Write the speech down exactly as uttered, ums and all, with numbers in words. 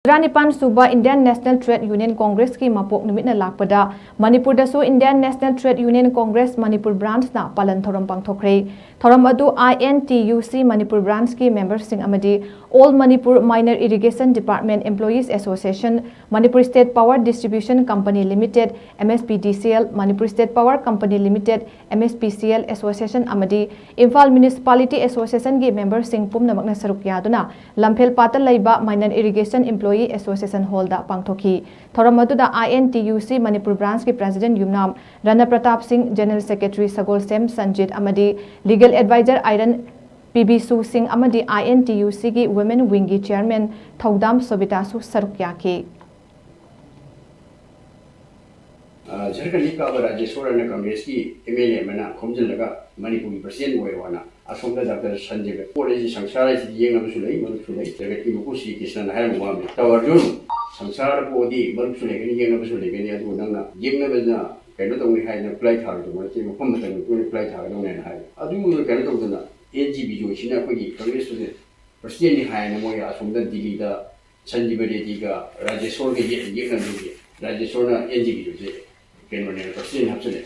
ꯇꯔꯥꯅꯤꯄꯥꯟ ꯁꯨꯕ Indian National Trade Union Congress ꯀꯤ ꯃꯄꯣꯛ ꯅꯨꯃꯤꯠꯅ ꯂꯥꯛꯄꯗ ꯃꯅꯤꯄꯨꯔꯗꯁꯨ Indian National Trade Union Congress Manipur branch ꯅ ꯄꯥꯂꯟ ꯊꯧꯔꯝ ꯄꯥꯡꯊꯣꯛꯈ꯭ꯔꯦ꯫ ꯊꯧꯔꯝ ꯑꯗꯨ I N T U C Manipur branch ꯀꯤ member ꯁꯤꯡ ꯑꯃꯗꯤ All Manipur Minor Irrigation Department Employees Association, Manipur State Power Distribution Company Limited, M S P D C L, Manipur State Power Company Limited, M S P C L Association ꯑꯃꯗꯤ Imphal Municipality Association ꯒꯤ member ꯁꯤꯡ ꯄꯨꯝꯅꯃꯛꯅ ꯁꯔꯨꯛ ꯌꯥꯗꯨꯅ ꯂꯝꯐꯦꯜ ꯄꯥꯠꯇ ꯂꯩꯕ Minor Irrigation Employee Association Hall ꯗ ꯄꯥꯡꯊꯣꯛꯈꯤ꯫ ꯊꯧꯔꯝ ꯑꯗꯨꯗ I N T U C Manipur branch ꯀꯤ president ꯌꯨꯝꯅꯥꯝ ꯔꯅ ꯄ꯭ꯔꯇꯥꯞ ꯁꯤꯡ, general secretary ꯁꯒꯣꯜꯁꯦꯝ ꯁꯟꯖꯤꯠ ꯑꯃꯗꯤ legal advisor ꯑꯥꯏꯔꯟ ꯄꯤ ꯕꯤ ꯁꯨ ꯁꯤꯡ ꯑꯃꯗꯤ I N T U C ꯒꯤ women wing ꯒꯤ chairman ꯊꯧꯗꯥꯝ ꯁꯣꯕꯤꯇꯥꯁꯨ ꯁꯔꯨꯛ ꯌꯥꯈꯤ꯫ ꯑ, ꯖꯔꯈꯟꯒꯤ ꯀꯥꯕ ꯔꯥꯖꯦꯁꯣꯔ ꯑꯅ ꯀꯪꯒ꯭ꯔꯦꯁꯀꯤ M L A ꯑꯃꯅ ꯈꯣꯝꯖꯤꯜꯂꯒ ꯃꯅꯤꯄꯨꯔꯒꯤ president ꯑꯣꯏꯔꯣꯅ ꯑꯁꯣꯝꯗ ꯗꯥꯛꯇꯔ ꯁꯟꯖꯤꯕ ꯄꯣꯠ ꯑꯁꯤ ꯁꯪꯁꯥꯔ ꯑꯁꯤꯗ ꯌꯦꯛꯅꯕꯁꯨ ꯂꯩ, ꯃꯔꯨꯞꯁꯨ ꯂꯩ꯫ ꯖꯒꯠꯀꯤ ꯃꯄꯨ ꯁ꯭ꯔꯤ ꯀ꯭ꯔꯤꯁꯅꯅ ꯍꯥꯏꯔꯝꯕ ꯋꯥ ꯑꯃ, "ꯇꯧ ꯑꯔꯖꯨꯟ, ꯁꯪꯁꯥꯔꯗ ꯄꯣꯛꯑꯗꯤ ꯃꯔꯨꯞꯁꯨ ꯂꯩꯒꯅꯤ, ꯌꯦꯛꯅꯕꯁꯨ ꯂꯩꯒꯅꯤ, ꯑꯗꯨꯕꯨ ꯅꯪꯅ ꯌꯦꯛꯅꯕꯗꯅ ꯀꯩꯅꯣ ꯇꯧꯅꯤ ꯍꯥꯏꯗꯅ ꯈꯨꯠꯂꯥꯏ ꯊꯥꯔꯣꯏꯗꯧꯕ ꯅꯠꯇꯦ, ꯃꯐꯝ ꯃꯇꯝꯒꯤ ꯃꯇꯨꯡ ꯏꯟꯅ ꯈꯨꯠꯂꯥꯏ ꯊꯥꯒꯗꯧꯅꯦꯅ" ꯍꯥꯏ꯫ ꯑꯗꯨ ꯀꯩꯅꯣ ꯇꯧꯗꯅ ꯑꯦꯟ ꯖꯤ ꯕꯤꯖꯣꯏꯁꯤꯅ ꯑꯩꯈꯣꯏꯒꯤ ꯀꯪꯒ꯭ꯔꯦꯁ presidentꯅꯤ ꯍꯥꯏꯅ ꯃꯣꯏ ꯑꯁꯣꯝꯗ ꯗꯤꯜꯂꯤꯗ ꯁꯟꯖꯤꯕ ꯔꯦꯗꯤꯒ ꯔꯥꯖꯦꯁꯣꯔꯒ ꯌꯦ-, ꯌꯦꯛꯅꯕꯒꯤ ꯔꯥꯖꯦꯁꯣꯔꯅ ꯑꯦꯟ ꯖꯤ ꯕꯤꯖꯣꯏꯁꯦ ꯀꯩꯅꯣꯅꯦꯅ president ꯍꯥꯞꯆꯤꯜꯂꯦ꯫